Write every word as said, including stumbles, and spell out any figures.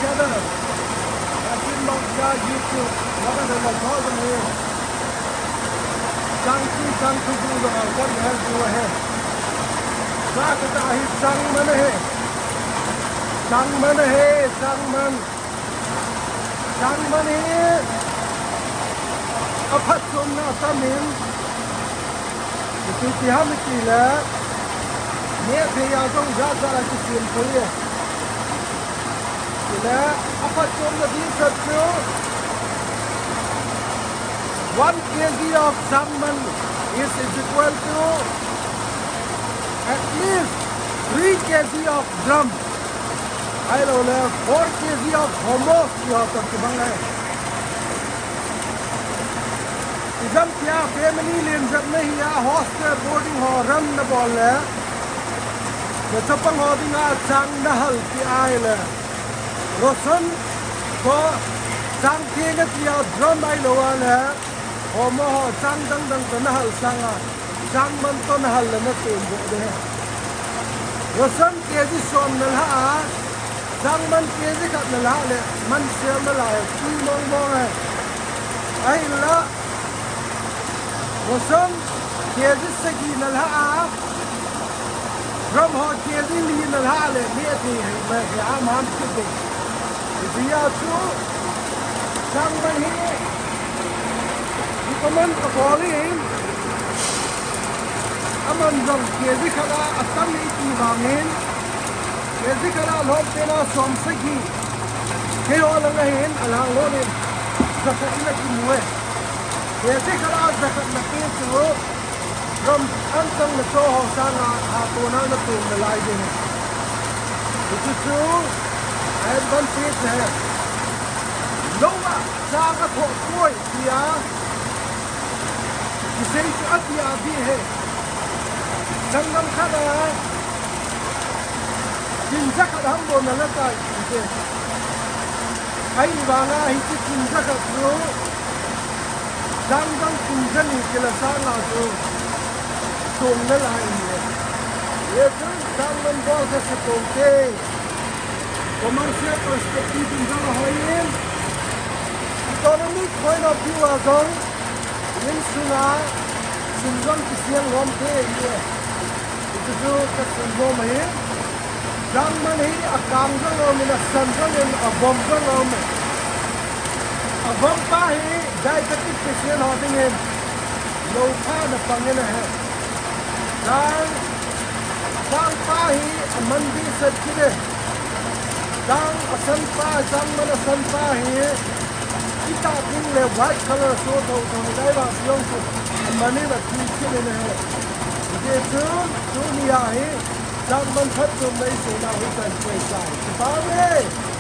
Together. Asin bang ya YouTube. Laga da la jo jong he. Chang chu chang chu ju jong a kon he ju he. Sa ka ta hi chang man he. Chang man he, chang man. Chang man hi. Aphatchomna tam in. Ipi ti ham iti le. Neh thei a jong jat jat a kisem thei e. Ti le, aphatchomna ding khat chu, one K G of changman is, is equal to at least three K G of drum. Ahilou le, four K G of homo, ti ho toh kibang ahi. Ijemtia family len jep nahi a, hostel boarding ho run nabol le, na chapang ho dinga chang nahal pi ahile, ration toh chang theng a tia drum ahilou a le, homo ho chang dang dang toh nahal sanga, changman toh nahal le naton boh ding ahi. Ration K G som nalhah a, changman K G khat nalhah le, man sel nalai, tui mong mong ahi. Ahinla, ration K G sagi nalhah a, drum ho K G li nalhah le, neh thei hi, ma, hi, ham, ham, kit ding. Hijeh a chu, changman hi, recommend kabol in, aman jong K G khat a, atam e ti vangin, K G khat a lhom pen a som sagi. Keiho langa hin, alang lhon in, jakhat in akimu e. K G khat a jakhat na pe chu, drum an chang na cho ho sanga, hatona naton nalai ding. Hichu chu, advantage ahi. Lou a, cha kathoh poi, tia. Kisei chu ati a ding ahi. Sanggam khat a, kin jakhat ham bou nala tai, kiti. Ahivanga hiche kin jakhat chu, chang dang kin jani kila sanga chu, tong nalai ahi. Hichun changman bol kasa tong te. Commercial perspective in jong ahoi in, economic point of view a jong, insunga sum jong kiseng lom thei e. Hichu chu kasei nom ahi. Changman hi akang jong aumin, asan jong in, avom jong aumin. Avom pa hi diabetic patient ho dingin lou pha na pang in ahi. Chang, chang pa hi aman ding set kit e. Chang asan pa, changman asan pa hi, itah ding le white color so tho tho, lai vang jong chu aman in athui kit in ahi. Hijeh chun, tunia hi, changman phatchomna isei nau hi kahin sei tai. Kipa uve.